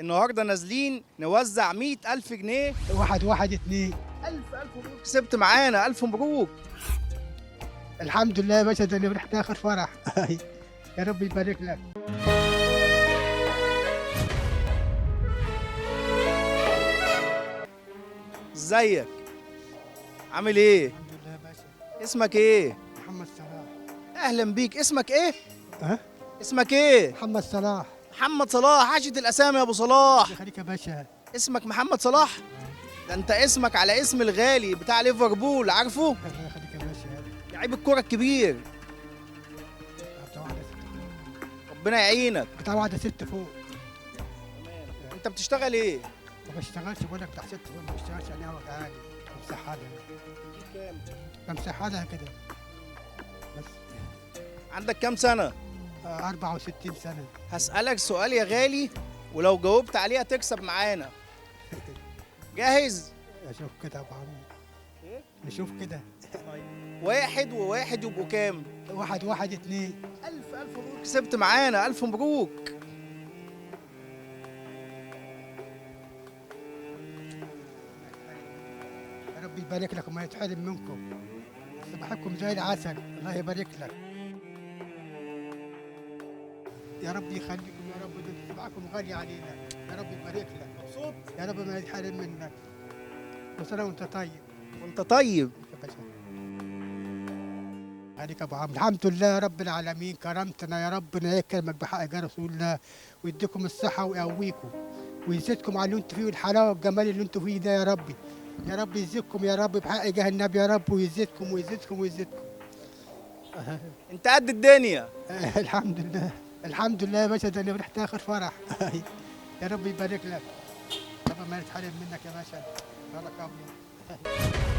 النهارده نازلين نوزع 100,000 جنيه. 1 1 2. ألف ألف مبروك، كسبت معانا، ألف مبروك. الحمد لله يا باشا، ده اللي فرحت اخر فرح. يا رب يبارك لك. ازيك؟ عامل ايه؟ الحمد لله يا باشا. اسمك ايه؟ محمد صلاح. اهلا بيك. اسمك ايه؟ ها؟ اسمك ايه؟ محمد صلاح. محمد صلاح، عاشت الاسامي يا ابو صلاح. يخليك يا باشا. اسمك محمد صلاح؟ ده انت اسمك على اسم الغالي بتاع ليفربول، عارفه؟ الله يخليك يا باشا. لعيب الكرة الكبير. بتاع واحدة ست فوق. ربنا يعينك. بتاع واحدة ست فوق. انت بتشتغل ايه؟ ما بشتغلش، بقول لك بتاع ست فوق ما بشتغلش، يعني هو عادي بمسحها لها. بمسحها لها كده بس. عندك كام سنة؟ 64 سنة. هسألك سؤال يا غالي، ولو جاوبت عليه هتكسب معانا. جاهز؟ اشوف كده يا ابو عمرو. نشوف كده. 1 و1 يبقوا كام؟ 1 1 2. ألف ألف مبروك، كسبت معانا، ألف مبروك. يا رب يبارك لكم وما يتحرم منكم. بس بحبكم زي العسل، الله يبارك لك. يا رب يخليكم يا رب، ده انتوا سمعكم غالي علينا، يا رب يبارك لك. مبسوط؟ يا رب ما يتحرم منك. وسلام وانت طيب. وانت طيب. يا باشا. عليك يا ابو عمرو، الحمد لله يا رب العالمين، كرمتنا يا ربنا يكرمك بحق يا رسول الله، ويديكم الصحة ويقويكم ويزيدكم على اللي انتوا فيه والحلاوة والجمال اللي انتوا فيه ده يا ربي. يا رب يزيدكم يا رب بحق جاه النبي يا رب، ويزيدكم ويزيدكم ويزيدكم. انت قد الدنيا. الحمد لله، الحمد لله يا باشا، ده اللي فرحت اخر فرح. يا رب يبارك لك. يا رب ما يتحرم منك يا باشا. بارك ابيض.